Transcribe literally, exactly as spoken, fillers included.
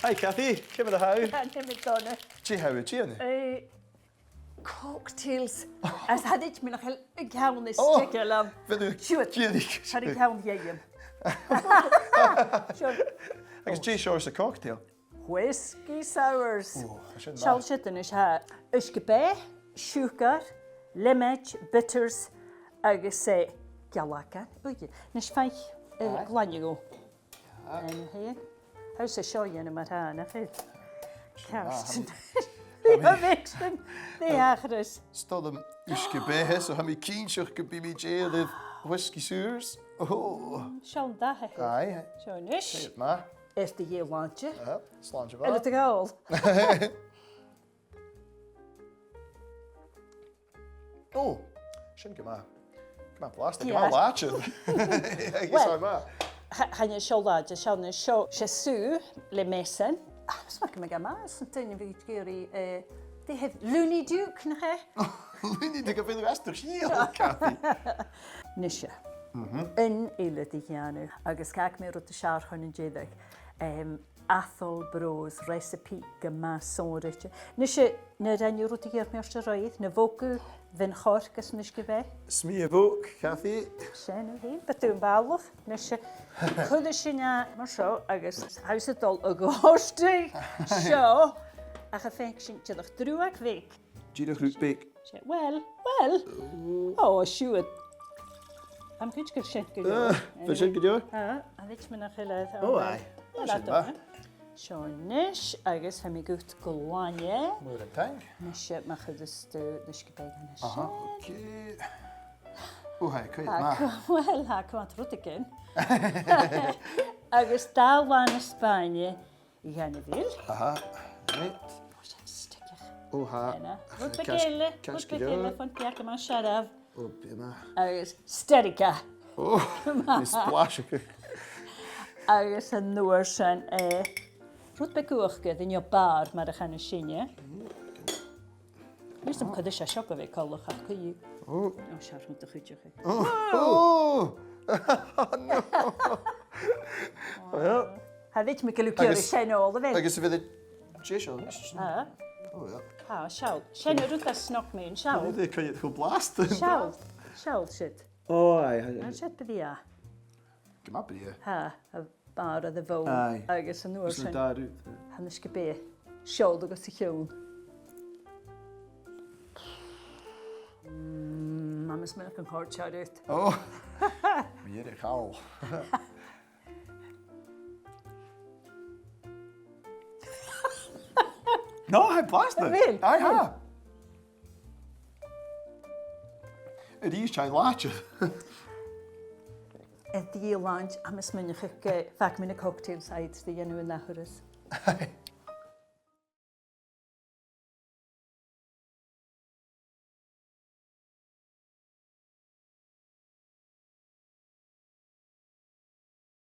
Hi, Cathy. Ciamar a tha thu? Tha mi dona. Dè tha thu a' dèanamh? Eh, cocktails. Is tha mi nach eil ag ceann is Ò, stick eile. Bheil thu Siuthad. Cianaig. Tha i ceann dhìom. Seo. Agus dè seòrsa cocktail? Whisky sours. Ò, tha sin math. Seall siud a-nis, tha uisge-beatha, siùcar, lemonade, bitters agus, eh, gealagan. Ui, a-nis faigh, eh, Aye. glainne dhomh. Aye. Em, hey. Tha thusa seo a dhèanamh mar-thà, nach eil? Ceart. Tha mi, tha mi, tha mi, tha mi, tha mi, tha mi, tha mi, tha mi, tha mi, tha mi, tha mi, tha mi cinnteach gum bi mi dèidheil air whisky sours. Ò. Seall an dath a th' air. Aye. Seo a-nis. Ceart ma-thà. Air do dhèidh, slàinte. Ah, slàinte mhath. Eil thu a' gabhail? Ò, sin gu math. Gu math blasta, gu math làidir. Agus Well, tha e math. Tha, tha e seo làidir, seo a-nis, seo, 's e sùgh le measan. Ah, 's math gum biodh e math, 's an duine a bhiodh ag iarraidh, eh, dè tha, Looney Duke, nach e? Looney Duke, a bheil thu astar sìol, Cathy? Nise. Mhm. Aon eile ri dhèanamh, agus gabhaidh mi rud as fheàrr chun an deiridh. Em, Athol Bros recipe gu math sònraichte. Nise, nuair a rinn thu rud a dh'fheuch mi ort a roinn, na bhogaidh, bhon choirce is an uisge-beatha. 'S mi a' bhog, Cathy. Sin thu fhèin, bu thu am balach. Nise, cuiridh sinn e mar seo agus tha thusa a' dol a dhòrtadh seo, ach am faic sinn dìreach drùdhag bheag. Dìreach rud beag. Well, well. Ò. Ò, siuthad. Tha mi cinnteach gur sin gu leòr. Ah, bheil sin gu leòr? Ah, a bheil mi nach eil air? Ò, aye. Well, sin math. Seo a-nis, agus tha mi a' cur glainne. Mòran taing. Nise, ma chuireas tu an uisge-beatha a-nis. Aha, ok. Ò, tha e, cuiridh e math. Well, tha e a' coimhead rudeigin. Agus dà làmh na spàine dhan a' bhìl. Aha, right. Ò, sin steigeach. Ò, tha. Rud beag eile, rud beag eile, fon beag, gu math searbh. Ò, bidh e math. Agus steigeach. Ò, bidh splash aca. Agus an uair sin, eh, rud beag uachdar, no bàrr, mar a chanas sinne. Mm. Nise, cuiridh sinn seo gu bhith coltach, ach cuiridh. Ò. Ò, seo rud a chuideachadh. Ò! Ò! No! Well. Tha, bheil mi gu leòr ag iarraidh sin a-nis. Agus a bheil e deiseil a-nis? Ah. Ò, yeah. Tha, seall. Sin an rud as snog mi an seo. Bheil e cho, cho blasta? Seall. Seall siud. Ò, aye, aye, aye. An siud brèagha? Gu math brèagha. Tha, a bàrr air a' bhonn. Aye. Agus an uair sin, tha an uisge-beatha. Seall agus a' cheann. Mm, tha mi a' smaoineachadh gun còrd seo riut. Ò. Mu dheireadh thall. No, tha e blasta. A bheil? Aye, tha. A-rithist, tha e làidir. Air do làimh, tha mi a' smaoineachadh gun faic mi na cocktail sides a dhèanamh an ath thuras.